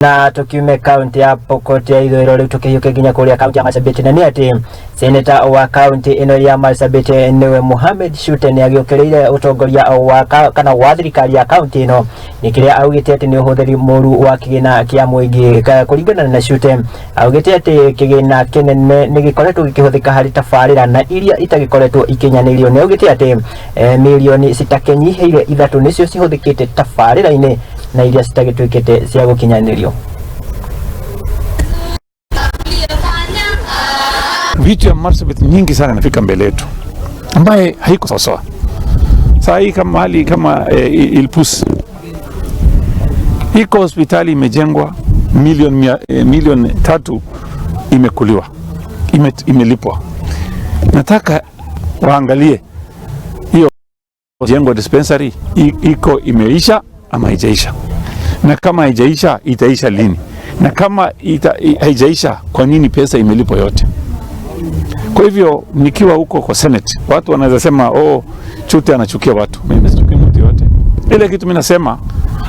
Na tukiume kaunti ya Pokot ya ithũĩro, rĩu tũkĩhiũke nginya kũrĩa kaunti ya Marsabit, na nĩ atĩ seneta wa kaunti ĩno ya Marsabit, nĩwe Mohamed Shute, nĩ agĩũkĩrĩire ũtongoria wa kana wa thirikari ya kaunti ĩno nĩ kĩrĩa augĩte atĩ nĩ ũhũthĩri mũru wa kĩgĩna kĩa mũingĩ. Kũringana na Shute, augĩte atĩ kĩgĩna kĩnene nĩ gĩkoretwo gĩkĩhũthĩka harĩ tabarĩra na iria itagĩkoretwo ikinyanĩirio. Nĩ augĩte atĩ mirioni citakĩnyihĩire 3 nĩcio cihũthĩkĩte tabarĩra-inĩ na iria citagĩtuĩkĩte cia gũkinyanĩrio. Vitu ya Marsabit nyingi sana inafika mbele yetu ambaye haiko sawasawa. Saa hii kama hali kama Ilpus iko hospitali imejengwa milioni 3 imekuliwa, imelipwa. Nataka waangalie hiyo jengo dispensary iko imeisha ama haijaisha, na kama haijaisha itaisha lini, na kama haijaisha kwa nini pesa imelipwa yote? Kwa hivyo nikiwa huko kwa Senate, watu wanaweza sema, "Oh, Chute anachukia watu." Mimi sichukii mtu yote. Ile kitu mimi nasema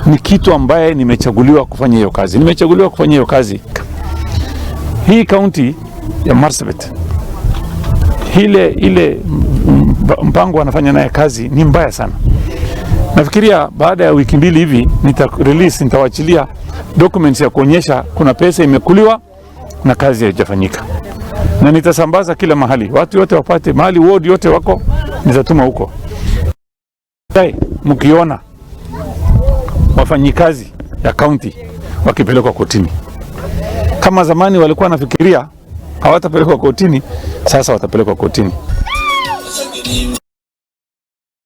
ni kitu ambaye nimechaguliwa kufanya hiyo kazi. Nimechaguliwa kufanya hiyo kazi. Hii kaunti ya Marsabit, ile mpango wanafanya naye kazi ni mbaya sana. Nafikiria baada ya wiki 2 hivi nita release, nitawachilia documents ya kuonyesha kuna pesa imekuliwa na kazi haijafanyika, na nitasambaza kila mahali, watu wote wapate mahali, ward yote wako, nitatuma huko. Mkiona wafanyikazi ya county wakipelekwa kotini, kama zamani walikuwa wanafikiria hawatapelekwa kotini, sasa watapelekwa kotini.